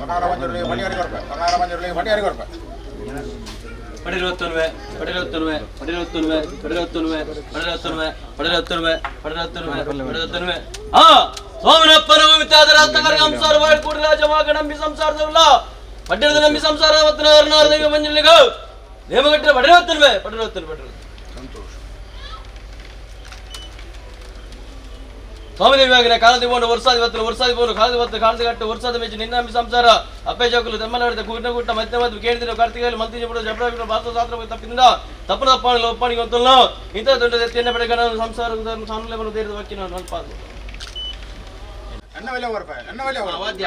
ಬಂಗಾರ ಮಂಜುರುಳಿ ಬಡಿಯಾರಿ ಕೊರ್ಪೆ ಬಂಗಾರ ಮಂಜುರುಳಿ ಬಡಿಯಾರಿ ಕೊರ್ಪೆ ಪಡೆರೊತ್ತುನುವೆ ಪಡೆರೊತ್ತುನುವೆ ಪಡೆರೊತ್ತುನುವೆ ಪಡೆರೊತ್ತುನುವೆ ಪಡೆರೊತ್ತುನುವೆ ಪಡೆರೊತ್ತುನುವೆ ಪಡೆರೊತ್ತುನುವೆ ಪಡೆರೊತ್ತುನುವೆ ಆ ಸೋಮನಪ್ಪನ ಮಿತಾದರ ಅಂತಕರ ಸಂಸಾರ ಮಾಡಿ ಕೂಡರಾಜವಾಗ ನಂಬಿ ಸಂಸಾರದವಲ್ಲ ಪಡ್ಡಿರದ ನಂಬಿ ಸಂಸಾರ ವತ್ತನ ಅರುಣಾರ ದೈವ ಮಂಜುಳಿಗ ನೇಮಗಟ್ಟರೆ ಪಡೆರೊತ್ತುನುವೆ ಪಡೆರೊತ್ತುನು ಪಡೆರೊತ್ತು ಸಂತೋಷ. ಸ್ವಾಮಿ ದೇವಿಯಾಗಿನ ಕಾಲದಿ ಬೋಂಡು ವರ್ಷಾದಿ ವತ್ತಲು ವರ್ಷಾದಿ ಬೋಂಡು ಕಾಲದಿ ವತ್ತು ಕಾಲದಿ ಗಟ್ಟು ವರ್ಷಾದ ಮೇಚು ನಿನ್ನ ನಂಬಿ ಸಂಸಾರ ಅಪ್ಪೆ ಜೋಕುಲು ತೆಮ್ಮಲ ಕೂಟ ಕೂಟ ಮಧ್ಯ ಮಧ್ಯ ಕೇಳಿದಿನ ಕಾರ್ತಿಕಲ್ಲಿ ಮಂತ್ರಿ ಬಿಡು ಜಬಡ ಭಾರತ ಶಾಸ್ತ್ರ ತಪ್ಪಿಂದ ತಪ್ಪು ತಪ್ಪಾಣಿ ಒಪ್ಪಾಣಿಗೆ ಅಂತಲ್ಲ ಇಂಥ ದೊಡ್ಡ ಎತ್ತಿನ ಬೆಳಗಣ ಸಂಸಾರ ಸಾನುಲೆವನ್ನು ತೀರಿದ ವಾಕ್ಯ ನಾನು ಪಾದು ಎಣ್ಣ ಒಲೆ ಕೊರ್ಪೆ ಎಣ್ಣ ಒಲೆ ಕೊರ್ಪೆ ವಾದ್ಯ.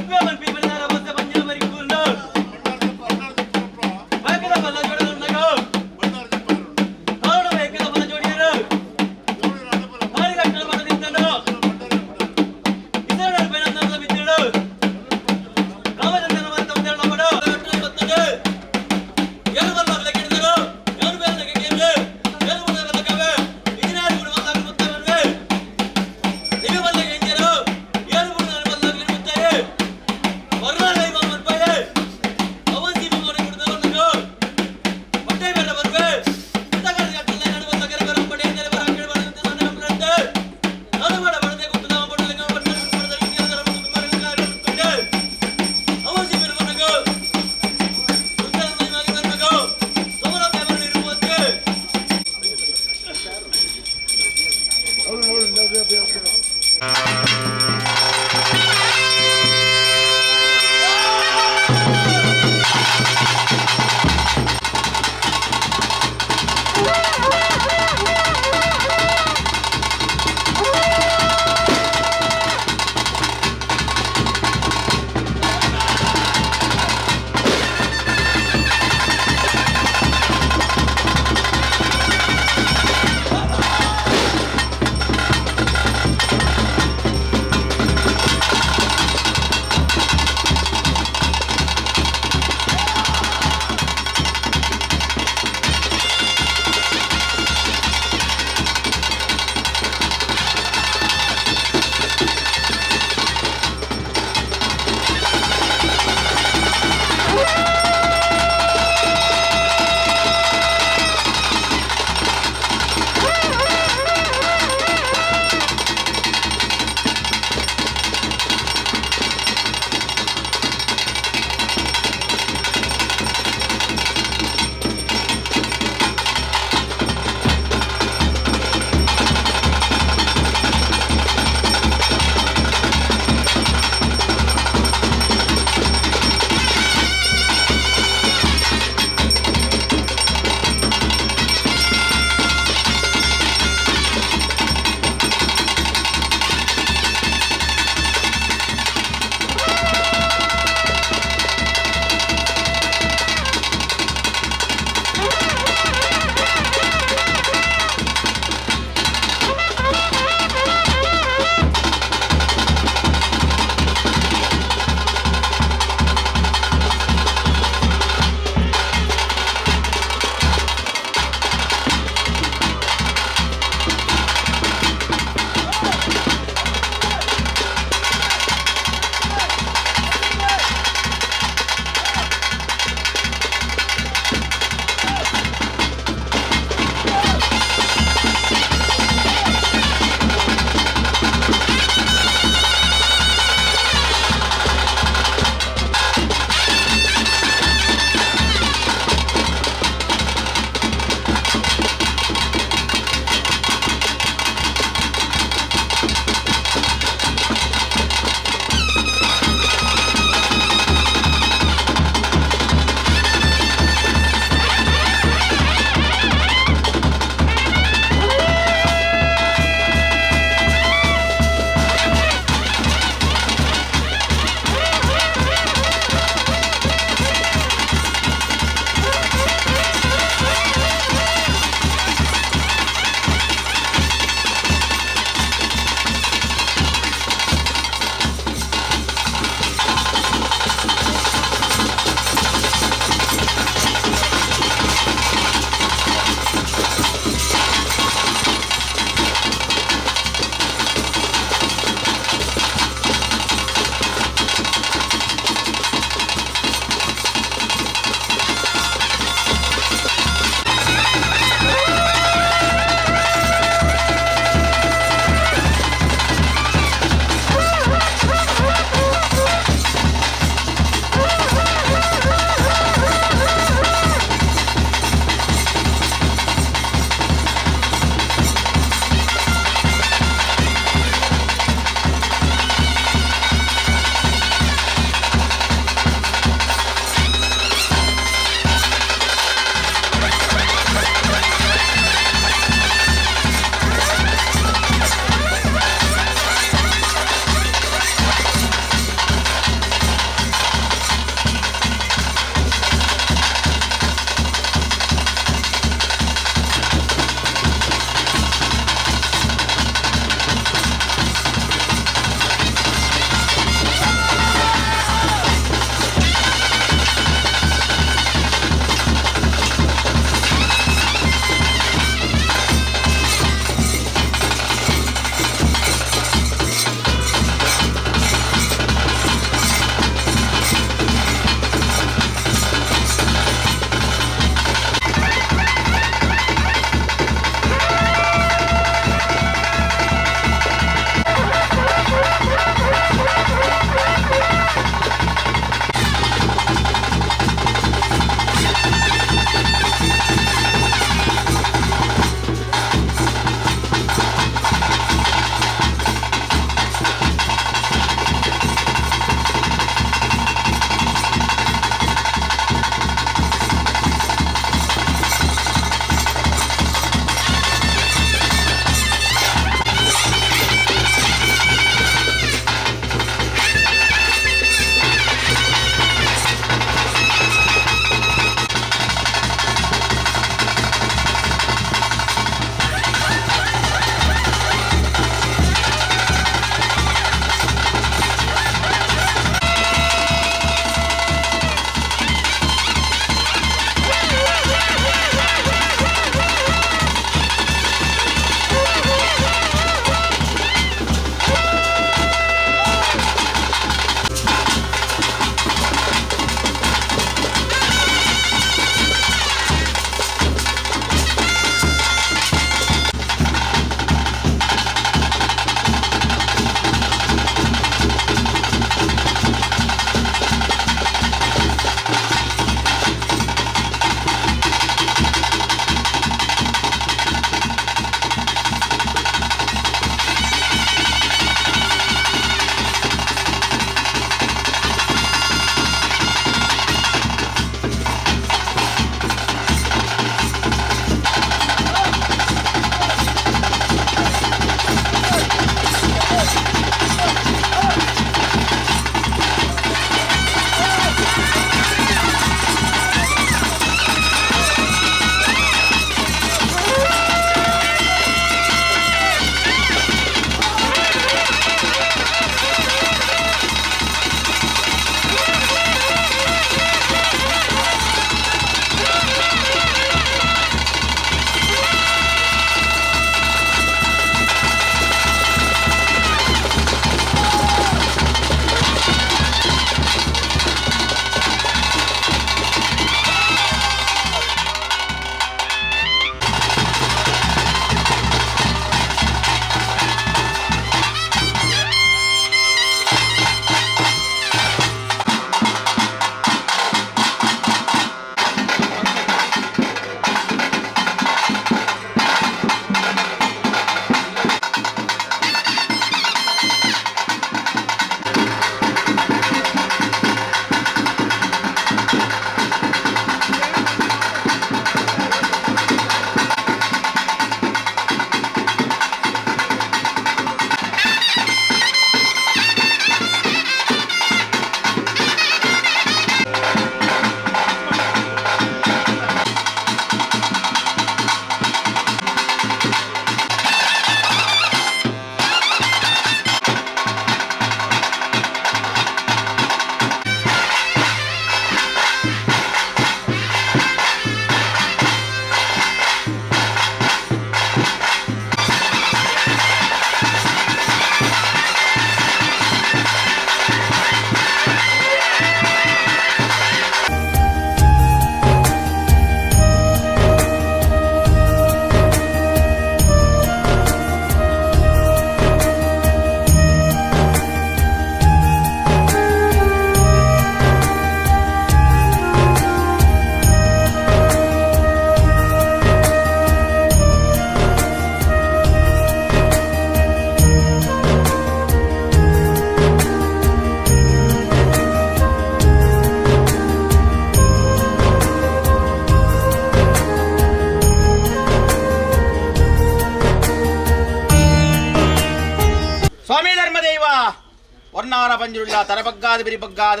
ಪಂಜುರುಳ್ಳ ತರಬಗ್ಗಾದ ಬಿರಿಬಗ್ಗಾದ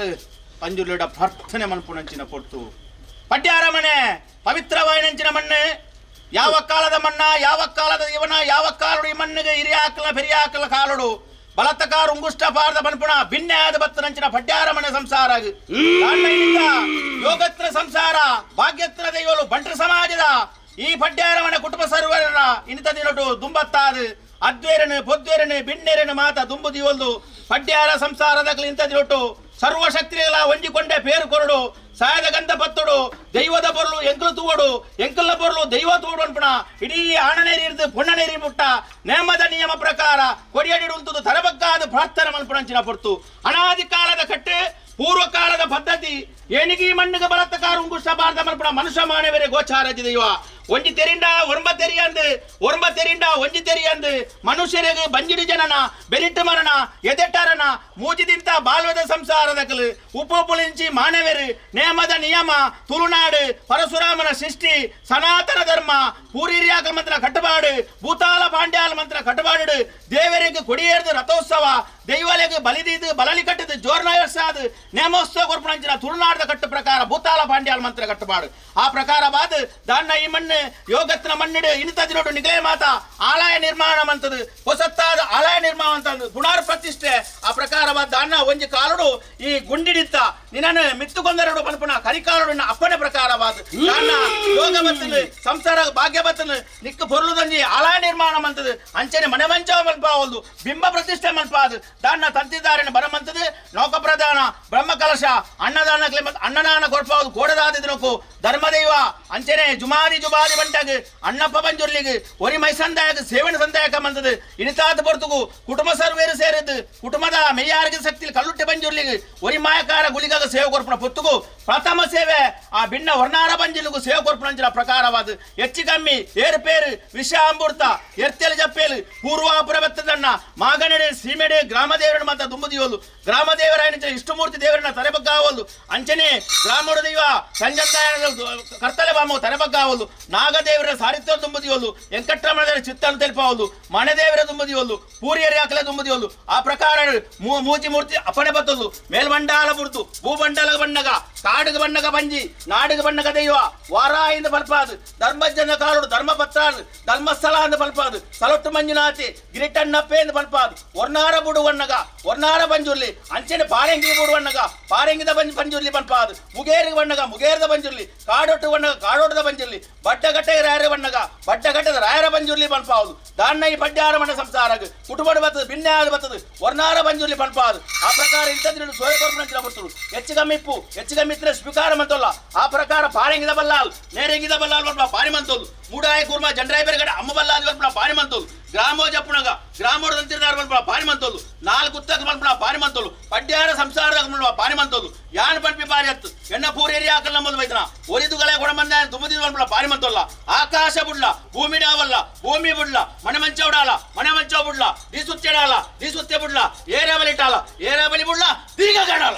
ಪಂಜುರುಳ್ಳ ಪ್ರಾರ್ಥನೆ ಮನ್ಪುನಂಚಿನ ಪೊರ್ತು ಪಡ್ಯಾರ ಮನೆ ಪವಿತ್ರವಾಯಿನಂಚಿನ ಮಣ್ಣು ಯಾವ ಕಾಲದ ಮಣ್ಣ ಯಾವ ಕಾಲದ ಇವನ ಯಾವ ಕಾಲುಡು ಈ ಮಣ್ಣಿಗೆ ಹಿರಿಯಾಕಲ ಪೆರಿಯಾಕಲ ಕಾಲುಡು ಬಲತ್ತಕಾರ ಉಂಗುಷ್ಟ ಪಾರದ ಬನ್ಪುಣ ಭಿನ್ನೆ ಆದ ಬತ್ತನಂಚಿನ ಪಡ್ಯಾರ ಮನೆ ಸಂಸಾರ ಯೋಗತ್ರ ಸಂಸಾರ ಭಾಗ್ಯತ್ರ ದೈವಲು ಬಂಟ್ರ ಸಮಾಜದ ಈ ಪಡ್ಯಾರ ಮನೆ ಕುಟುಂಬ ಸರ್ವರನ ಇನಿತ ದಿನಟು ದುಂಬತ್ತಾದು ಅದ್ವೇರನು ಪೊದ್ವೇರನು ಬಿಣ್ಣೆರನು ಮಾತ ದುಂಬು ದಿವಲ್ದು ಪಡ್ಯಾರ ಸಂಸಾರದ ಇಂತ ದಿನಟು ಸರ್ವಶಕ್ತಿಗಳ ಒಂಜಿಕೊಂಡೆ ಪೇರು ಕೊರಡು ಸಾಯದ ಗಂಧ ಪತ್ತುಡು ದೈವದ ಪೊರ್ಲು ಎಂಕಲು ತೂವಡು ಎಂಕಲ್ನ ಪೊರ್ಲು ದೈವ ತೂಡು ಅನ್ಪಣ ಇಡೀ ಆಣನೇರಿ ಇರ್ದು ಪೊಣ್ಣನೇರಿ ಮುಟ್ಟ ನೇಮದ ನಿಯಮ ಪ್ರಕಾರ ಕೊಡಿಯಡಿ ಉಂಟು ತರಬಗ್ಗಾದ ಪ್ರಾರ್ಥನೆ ಮನ್ಪುಣಂಚಿನ ಪೊರ್ತು ಅನಾದಿ ಕಾಲದ ಕಟ್ಟೆ ಪೂರ್ವಕಾಲದ ಪದ್ಧತಿ ಎಣಿಗಿ ಮಣ್ಣಿಗೆ ಬಲತ್ತಕಾರ ಉಂಗುಷ್ಟ ಭಾರತ ಮನ್ಪುಣ ಮನುಷ್ಯ ಮಾನವರೇ ಗೋಚಾರ ದೈವ ಒಂಜಿ ತೆರಿಂಡ ಒರ್ಂಬ ತೆರಿಯಂದು ಒರ್ಂಬ ತೆರಿಂಡ ಒಂಜಿ ತೆರಿಯಂದು ಮನುಷ್ಯರಿಗೆ ಬಂಜಿಡಿ ಜನನ ಬೆರಿಟ್ಟು ಮರಣ ಎದೆಟ್ಟರನ ಮೂಜಿದಿಂತ ಬಾಲ್ವದ ಸಂಸಾರದಕಲು ಉಪುಪುಳಿಂಚಿ ಮಾನವರು ನೇಮದ ನಿಯಮ ತುಳುನಾಡು ಪರಶುರಾಮನ ಸೃಷ್ಟಿ ಸನಾತನ ಧರ್ಮ ಪೂರಿರ್ಯಾಕ ಮಂತ್ರ ಕಟ್ಟುಪಾಡು ಭೂತಾಲ ಪಾಂಡ್ಯಾಲ ಮಂತ್ರ ಕಟ್ಟುಪಾಡು ದೇವರಿಗೆ ಕೊಡಿಯೇರ್ದು ರಥೋತ್ಸವ ದೈವಲೆಗೆ ಬಲಿದೀದು ಬಲಲಿ ಕಟ್ಟಿದ್ದು ಜೋರ್ನಾಯರ್ಸಾದು ನೇಮೋತ್ಸವ ಕೊರ್ಪಣಂಚಿನ ತುಳುನಾಡದ ಕಟ್ಟು ಪ್ರಕಾರ ಭೂತಾಲ ಪಾಂಡ್ಯಾಲ ಮಂತ್ರ ಕಟ್ಟುಪಾಡು ಆ ಪ್ರಕಾರ ಬಾದು ದಾನ್ನ ಈ ಮಣ್ಣು ಯೋಗತ್ನ ಮಣ್ಣಿಡು ಇನಿತ ದಿನೋಟು ನಿಗಲೇ ಮಾತ ಆಲಯ ನಿರ್ಮಾಣ ಮಂತದು ಹೊಸತ್ತಾದ ಆಲಯ ನಿರ್ಮಾಣ ಅಂತಂದು ಪುನರ್ ಪ್ರತಿಷ್ಠೆ ಆ ಪ್ರಕಾರವಾದ ದಾನ್ನ ಒಂಜಿ ಕಾಲುಡು ಈ ಗುಂಡಿಡಿತ್ತ ನಿನ್ನನ್ನು ಮಿತ್ತುಕೊಂದರಡು ಪನ್ಪುಣ ಕರಿಕಾಲುಡು ಅಪ್ಪಣೆ ಪ್ರಕಾರವಾದ ದಾನ್ನ ಯೋಗ ಬತ್ತನು ಸಂಸಾರ ಭಾಗ್ಯ ಬತ್ತನು ನಿಕ್ಕ ಪೊರ್ಲುದಂಜಿ ಆಲಯ ನಿರ್ಮಾಣ ಮಂತದು ಅಂಚನೆ ಮನೆ ಮಂಚ ಮನ್ಪಾವಲ್ದು ಬಿಂಬ ಪ್ರತಿಷ್ಠೆ ಮನ್ಪಾದು ದಾನ್ನ ತಂತಿದಾರನ ಬರಮಂತದು ನೌಕ ಪ್ರಧಾನ ಬ್ರಹ್ಮ ಕಲಶ ಅನ್ನದಾನ ಅನ್ನದಾನ ಕೊರ್ಪಾವುದು ಕೋಡದಾದ ದಿನಕ್ಕೂ ಧರ್ಮದೈವ ಅಂಚನೆ ಜುಮಾದಿ ಜುಬಾದಿ ಬಂಟಾಗ ಅಣ್ಣಪ್ಪ ಬಂಜುರ್ಲಿಗೆ ಒರಿ ಮೈಸಂದಾಯಕ ಸೇವನ ಸಂದಾಯಕ ಮಂತದು ಇನಿತಾತ ಪೊರ್ತುಗು ಕುಟುಂಬ ಸರ್ವೇರು ಸೇರಿದ್ದು ಕುಟುಂಬದ ಮೆಯ್ಯಾರಿಗೆ ಶಕ್ತಿ ಕಲ್ಲುಟ್ಟೆ ಬಂಜುರ್ಲಿಗೆ ಒರಿ ಮಾಯಕಾರ ಗುಳಿಗಾಗ ಸೇವೆ ಕೊರ್ಪಣ ಪೊತ್ತುಗು ಪ್ರಥಮ ಸೇವೆ ಆ ಭಿನ್ನ ವರ್ಣಾರ ಬಂಜಿಲಿಗೂ ಸೇವೆ ಕೊರ್ಪಣ ಪ್ರಕಾರವಾದ ಹೆಚ್ಚು ಕಮ್ಮಿ ಏರುಪೇರು ವಿಷ ಅಂಬುರ್ತ ಎರ್ತೆಲ್ ಜಪ್ಪೇಲು ಪೂರ್ವಾಪುರ ಬೆತ್ತದಣ್ಣ ಮಾಗನಡೆ ಸೀಮೆಡೆ ಗ್ರಾಮದೇವರನ್ನ ಮಾತ ದುಂಬುದಿಯೋಲು ಗ್ರಾಮದೇವರಾಯನ ಇಷ್ಟಮೂರ್ತಿ ದೇವರನ್ನ ತಲೆಬಗ್ಗಾವಲ್ದು ಅಂಚನೆ ಗ್ರಾಮದ ದೈವ ಸಂಜಂದಾಯನ ಕರ್ತಲೆ ಬಾಮ ತಲೆಬಗ್ಗಾವಲ್ದು ನಾಗದೇವರ ಸಾರಿತ್ಯ ದುಂಬುದಿಯೋಲು ವೆಂಕಟರಮಣದೇವರ ಚಿತ್ತನ್ನು ತೆಲುಪಾವಲ್ದು ಮಣದೇವರ ದುಂಬುದಿಯೋಲು ಪೂರಿಯರಿ ಹಾಕಲೆ ದುಂಬುದಿಯೋಲು ಆ ಪ್ರಕಾರ ಮೂಜಿ ಮೂರ್ತಿ ಅಪ್ಪಣೆ ಬತ್ತದು ಮೇಲ್ಮಂಡಲ ಬುರ್ದು ಭೂಮಂಡಲ ಬಣ್ಣಗ ಕಾಡುಗ ಬಣ್ಣಗ ಬಂಜಿ ನಾಡುಗ ಬಣ್ಣಗ ದೈವ ವಾರಾಯಿಂದ ಪಲ್ಪಾದು ಧರ್ಮಜನ ಕಾಲುಡು ಧರ್ಮಪತ್ರ ಧರ್ಮಸ್ಥಳ ಅಂದ ಪಲ್ಪಾದು ಸಲೊಟ್ಟು ಮಂಜುನಾಥಿ ಗಿರಿಟಣ್ಣಪ್ಪೆ ಎಂದು ಪಲ್ಪಾದು ಒರ್ನಾರ ಬುಡುವಣ್ಣಗ ಒರ್ನಾರ ಬಂಜುರ್ಲಿ ಅಂಚನೆ ಪಾರೆಂಗಿ ಬುಡುವಣ್ಣಗ ಪಾರೆಂಗಿದ ಬಂಜ್ ಪಂಜುರ್ಲಿ ಪಲ್ಪಾದು ಮುಗೇರಿಗೆ ಬಣ್ಣಗ ಮುಗೇರದ ಬಂಜುರ್ಲಿ ಕಾಡೊಟ್ಟು ಬಣ್ಣಗ ಕಾಡೊಟ್ಟದ ಬಂಜುರ್ಲಿ ಬಡ್ಡಗಟ್ಟೆ ರಾಯರ ಬಣ್ಣಗ ಬಡ್ಡಗಟ್ಟದ ರಾಯರ ಬಂಜುರ್ಲಿ ಪಲ್ಪಾವುದು ದಾನ್ನ ಈ ಪಡ್ಯಾರ ಮಣ್ಣ ಸಂಸಾರಗ ಕುಟುಂಬ ಬತ್ತದು ಭಿನ್ನ ಆದ ಬತ್ತದು ವರ್ಣಾರ ಬಂಜುರ್ಲಿ ಪಲ್ಪಾದು ಆ ಪ್ರಕಾರ ಇಂಥದ್ದು ಸೋಯಕೊರ್ಪಣ ಬರ್ತದು ಹೆಚ್ಚು ಕಮ್ಮಿಪ್ಪು ಹೆಚ್ಚು ಕಮ್ಮಿ ಇದ್ರೆ ಸ್ವೀಕಾರ ಮಂತಲ್ಲ ಆ ಪ್ರಕಾರ ಪಾರೆಂಗಿದ ಬಲ್ಲಾಲ್ ನೇರೆಂಗಿದ ಬಲ್ಲಾಲ್ ಬರ್ಪ ಪಾರಿ ಮಂತೋದು ಮೂಡಾಯ ಕೂರ್ಮ ಜಂಡ್ರಾಯ ಬೇರೆ ಅಮ್ಮ ಬಲ್ಲಾಲ್ ಬರ್ಪ ಪಾರಿ ಮಂತೋದು ಗ್ರಾಮೋ ಜಪ್ಪುಣಗ ಗ್ರಾಮೋಡ ತಂತಿರ್ದಾರ ಬರ್ಪ ಪಾರಿ ಮಂತೋದು ನಾಲ್ಕು ಉತ್ತಕ ಬರ್ಪ ಪಾರಿ ಮಂತೋದು ಪಡ್ಯಾರ ಸಂಸಾರದ ಪಾರಿ ಮಂತೋದು ಯಾನ್ ಪಂಪಿ ಪಾರಿ ಹತ್ತು ಎಣ್ಣ ಪೂರೇರಿ ಹಾಕಲ್ ನಮ್ಮದು ಬೈತನ ಒರಿದುಗಳೇ ಕೊಡಮಂದ ತುಮದಿ ಬರ್ಪ ಪಾರಿ ಮಂತೋಲ್ಲ ಆಕಾಶ ಬುಡ್ಲ ಭೂಮಿ ಡಾವಲ್ಲ ಭೂಮಿ ಬುಡ್ಲ ಮನೆ ಮಂಚ ಉಡಾಲ ಮನೆ ಮಂಚ ಬುಡ್ಲ ದೀಸುತ್ತೆಡಾಲ ದೀಸುತ್ತೆ ಬುಡ್ಲ ಏರೇ ಬಲಿಟಾಲ ಏರೇ ಬಲಿ ಬುಡ್ಲ ದೀರ್ಘ ಗಡಾಲ.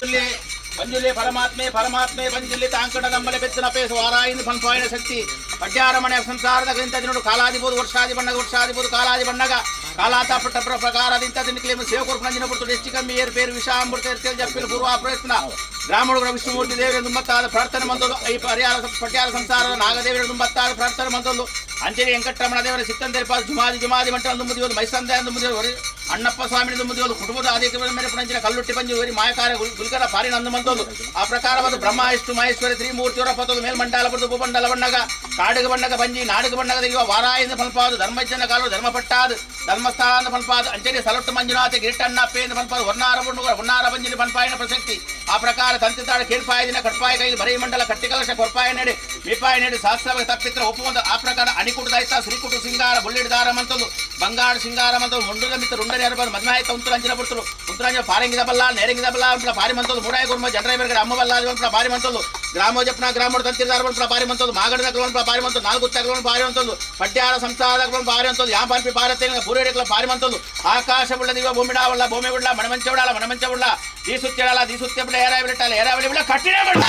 ಪಂಜುಲಿ ಪರಮಾತ್ಮೆ ಪರಮಾತ್ಮೆ ಪಂಜುಲಿ ತಾಂಕಡ ನಮ್ಮಲೆ ಬೆತ್ತನ ಪೇಸು ವಾರಾಯಿನ ಪಂಪಾಯಿನ ಶಕ್ತಿ ಪಡ್ಯಾರಮಣೆ ಸಂಸಾರದ ಗ್ರಂಥ ದಿನಡು ಕಾಲಾದಿಬೋದು ವರ್ಷಾದಿ ಬಣ್ಣಗ ವರ್ಷಾದಿಬೋದು ಕಾಲಾದಿ ಬಣ್ಣಗ ಕಾಲಾತ ಪಟ್ಟ ಪ್ರಕಾರದಿಂದ ದಿನಕ್ಲೇಮ ಸೇವಕರು ನಂಜಿನ ಪುಟ್ಟು ಹೆಚ್ಚು ಕಮ್ಮಿ ಏರು ಪೇರು ವಿಷಾಮೃತ ಎರ್ತೇಲ್ ಜಪ್ಪಿಲ್ ಪೂರ್ವ ಪ್ರಯತ್ನ ಗ್ರಾಮಡುಗಳ ವಿಷ್ಣುಮೂರ್ತಿ ದೇವರ ತುಂಬತ್ತಾದ ಪ್ರಾರ್ಥನೆ ಮಂದೊಂದು ಈ ಪರಿಹಾರ ಪಟ್ಯಾರ ಸಂಸಾರದ ನಾಗದೇವರ ತುಂಬತ್ತಾದ ಪ್ರಾರ್ಥನೆ ಮಂದೊಂದು ಅಂಜಲಿ ವೆಂಕಟರಮಣ ದೇವರ ಸಿತ್ತಂದೇರಿ ಪಾಸ್ ಜುಮಾದಿ ಜುಮಾದಿ ಮಂಟಲ ದುಮ್ಮದಿಯೋದು ಮೈಸಂದೆ ದುಮ್ಮದಿಯೋದು ಅಣ್ಣಪ್ಪ ಸ್ವಾಮಿ ದುಮ್ಮದಿಯೋದು ಕುಟುಂಬದ ಆದಿಕ ಮೇಲೆ ಪುಣಂಜಿನ ಕಲ್ಲುಟ್ಟಿ ಪಂಜಿ ವರಿ ಮಾಯಕಾರ ಗುಲ್ಕರ ಪಾರಿನ ಅಂದು ಆ ಪ್ರಕಾರವಾದ ಬ್ರಹ್ಮ ಇಷ್ಟು ಮಹೇಶ್ವರಿ ತ್ರಿಮೂರ್ತಿಯವರ ಪತದು ಮೇಲ್ಮಂಡಲ ಪಡೆದು ಭೂಮಂಡಲ ಬಣ್ಣಗ ಕಾಡುಗ ಬಣ್ಣಗ ಬಂಜಿ ನಾಡುಗ ಬಣ್ಣಗ ತೆಗೆಯುವ ವಾರಾಯಿಂದ ಫಲ್ಪಾದು ಧರ್ಮಜ್ಜನ ಕಾಲು ಧರ್ಮಪಟ್ಟಾದು ಧರ್ಮಸ್ಥಾನ ಫಲ್ಪಾದು ಅಂಜಲಿ ಸಲೊಟ್ಟು ಮಂಜುನಾಥ ಗಿರಿಟಣ್ಣ ಪೇಂದ ಫಲ್ಪಾದು ಹೊನ್ನಾರ ಬಣ್ಣಗ ಹೊನ್ನಾರ ಬಂಜಿನ ಫಲ್ಪಾಯಿನ ಪ್ರಸಕ್ತಿ ಆ ಪ್ರಕಾರ ತಂತಿತಾಡ ಕೇಳ್ಪಾಯ ದಿನ ಕಟ್ಪಾಯ ಕೈ ಬರೀ ಮಂಡಲ ಕಟ್ಟಿಕಲಶ ಕೊರ್ಪಾಯ ನೆಡೆ ಮೀಪಾಯ ನೆಡೆ ಶಾಸ್ತ್ರ ತಪ್ಪಿತ್ರ ಒಪ್ಪುವಂತ ಆ ಪ್ರಕಾರ ಅಣಿಕುಟದಾಯ್ತ ಶ್ರೀಕುಟು ಸಿಂಗಾರ ಬುಳ್ಳಿಡ್ದಾರ ಮಂತದ್ದು ಬಂಗಾರ ಸಿಂಗಾರ ಮಂತದ್ದು ಮುಂಡುದ ಮಿತ್ರ ರುಂಡರಿ ಅರಬಾರು ಮದ್ಮಾಯ್ತ ಉಂತರಂಜಿನ ಬಿಡ್ತರು ಉಂತರಂಜ ಪಾರಂಗಿದ ಬಲ್ಲ ನೇರಂಗಿದ ಬಲ್ಲ ಅಂಪ್ಲ ಪಾರಿ ಮಂತದ್ದು ಮೂಡಾಯ ಗುರ್ಮ ಜನರ ಬೇರೆ ಅಮ್ಮ ಬಲ್ಲ ಅಂಪ್ಲ ಪಾರಿ ಮಂತದ್ದು ಗ್ರಾಮ ಜಪ್ನ ಗ್ರಾಮ ತಂತಿರ್ದಾರ ಅಂಪ್ಲ ಪಾರಿ ಮಂತದ್ದು ಮಾಗಡದ ಕ್ಲೋನ್ ಪಾರಿ ಮಂತದ್ದು ನಾಲ್ಕು ತಗಲೋನ್ ಪಾರಿ ಅಂತದ್ದು ಪಡ್ಯಾರ ಸಂಸಾರದ ಕ್ಲೋನ್ ಪಾರಿ ಅಂತದ್ದು ಯಾ ಪಾನ್ಪಿ ಪಾರತ್ತೆ ಪೂರೇಡಿಕ್ಲ ಪಾರಿ ಮಂತದ್ದು ಆಕಾಶ ಬುಳ್ಳ ದಿವ ಭೂಮಿಡಾವಲ್ಲ ಭೂಮಿ ಬಿಡ್ಲ ಮಣಮಂಚ ಬಿಡಲ್ಲ ಮಣಮಂಚ ಬಿಡ್ಲ ದೀಸುತ್ತಿಡಲ್ಲ ದೀಸುತ್ತೆ ಬಿಡ ಏರ ಬಿಡಲ್ಲ ಏರ ಬಿಡ ಕಟ್ಟಿನ ಬಿಡ.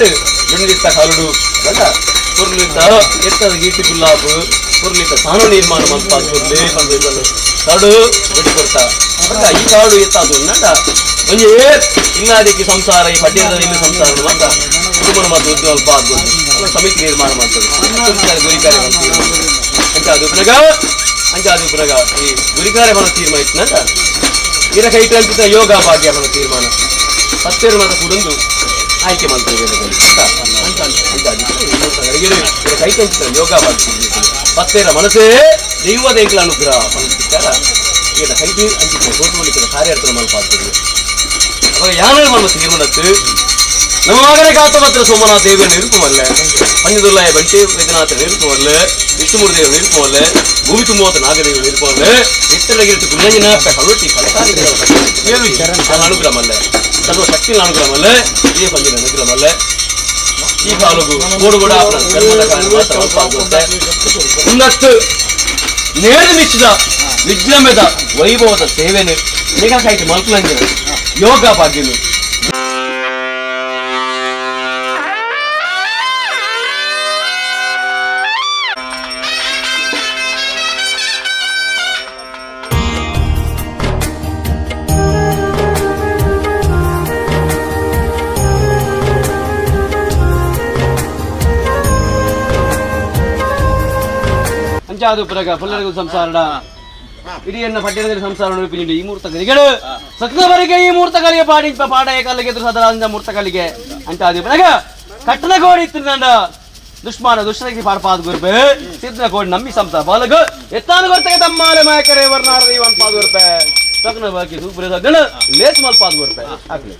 ಕೈಟ್ ದುಂಡಿತ್ತ ಕರುಡು ಗಂಡ ಪೊರ್ಲಿತ್ತ ಎತ್ತದ ಗೀಟಿ ಗುಲ್ಲಾಬು ಪೊರ್ಲಿತ್ತ ಸಾನು ನಿರ್ಮಾಣ ಮಲ್ಪಾದ್ ಪೊರ್ಲಿ ಪಂದ್ ಕಡು ಬೆಡಿ ಕೊರ್ತ ಬೊಕ್ಕ ಈ ಕಾಡು ಎತ್ತಾದು ನಟ ಒಂಜಿ ಇಲ್ಲಾದಿಕ್ಕೆ ಸಂಸಾರ ಈ ಪಡ್ಯದ ಇಲ್ಲಿ ಸಂಸಾರ ಮಾತ್ರ ಕುಟುಂಬನ ಮಾತ್ರ ಉದ್ಯೋಗ ಅಲ್ಪ ಆಗ್ಬೋದು ಸಮಿತಿ ನಿರ್ಮಾಣ ಮಾಡ್ತದೆ ಗುರಿಕಾರ್ಯ ಅಂಚಾದು ಪುನಗ ಅಂಚಾದು ಪುನಗ ಈ ಗುರಿಕಾರ್ಯ ಬರೋ ತೀರ್ಮಾನ ಇತ್ತು ಇರ ಕೈಟ್ ಅಂಚಿತ ಯೋಗ ಭಾಗ್ಯ ಬರೋ ತೀರ್ಮಾನ ಪತ್ತೇರು ಮಾತ್ರ ಕುಡೊಂದು ಆಯ್ಕೆ ಮಾಡ್ತಾರೆ ಕೈಟ್ ಯೋಗ ಭಾಗ್ಯ ಪತ್ತೇರ ಮನಸ್ಸೇ ದೈವದ ಎಂಕ್ಲ ಅನುಗ್ರಹ ಈಡ ಕೈಟಿ ಅಂಚಿತ ತೋಟುವಳಿಕೆ ಕಾರ್ಯಾರ್ಥನ ಮಲ್ಪಾಗ್ತದೆ ಅವಾಗ ಯಾರು ಮನ ತೀರ್ಮಾನತ್ತು ನಮ್ಮ ಮಗನೇ ಕಾತ ಮಾತ್ರ ಸೋಮನಾಥ ದೇವಿಯ ನಿರೂಪಮಲ್ಲ ಪಂಚದುಲ್ಲಾಯ ಬಂಟಿ ವೈದ್ಯನಾಥ ನಿರೂಪಮಲ್ಲ ವಿಷ್ಣುಮೂರ್ತಿ ದೇವ ನಿರೂಪಮಲ್ಲ ಭೂಮಿ ತುಂಬುವಂತ ನಾಗದೇವ ನಿರೂಪಮಲ್ಲ ಇತ್ತಲಗಿರಿತು ಗುಂಜನ ಕಳುಟಿ ಕಲಕಾರಿ ಅನುಗ್ರಹ ಮಲ್ಲ ಸರ್ವ ಶಕ್ತಿ ಅನುಗ್ರಹ ಮಲ್ಲ ಈ ಪಂಜಿನ ಅನುಗ್ರಹ ಮಲ್ಲ ಈ ಕಾಲಗು ಗೋಡು ಕೂಡ ಉನ್ನತ್ತು ನೇರು ಮಿಚ್ಚಿದ ವಿಜೃಂಭದ ವೈಭವದ ಸೇವೆನು ನಿಗಾ ಕಾಯ್ತು ಮಲ್ಕುಲಂಜನ ಯೋಗ ಭಾಗ್ಯನು ಅಂಚಾದು ಪುರಗ ಪುಲ್ಲರಿಗೂ ಸಂಸಾರಡ ಇಡೀ ಎನ್ನ ಪಡ್ಯದಲ್ಲಿ ಸಂಸಾರ ಪಿಂಡಿ ಈ ಮೂರ್ತ ಕಲಿಗಳು ಸತ್ನವರೆಗೆ ಈ ಮೂರ್ತ ಕಲಿಗೆ ಪಾಡಿ ಪಾಡ ಏಕಲ್ಲಿಗೆ ಎದುರು ಸದರಾಂಜ ಮೂರ್ತ ಕಲಿಗೆ ಅಂಚಾದು ಪುರಗ ಕಟ್ಟನ ಕೋಡಿ ಇತ್ತು ದುಷ್ಮಾನ ದುಷ್ಟರಿಗೆ ಪಾಡ್ಪಾದ ಗುರುಪೆ ಸಿದ್ಧ ಕೋಡಿ ನಂಬಿ ಸಂಸಾರ ಬಾಲಗ ಎತ್ತಾನು ಗೊತ್ತಗೆ ತಮ್ಮಾಲೆ ಮಾಯಕರೆ ವರ್ಣಾರ ದೈವನ್ ಪಾದ ಗುರುಪೆ ತಗ್ನ ಬಾಕಿ ಸೂಪರ್ ಸಗ್ನ ಲೇಸ್ ಮಲ್ಪಾದ ಗುರುಪೆ ಆಗ್ಲಿ.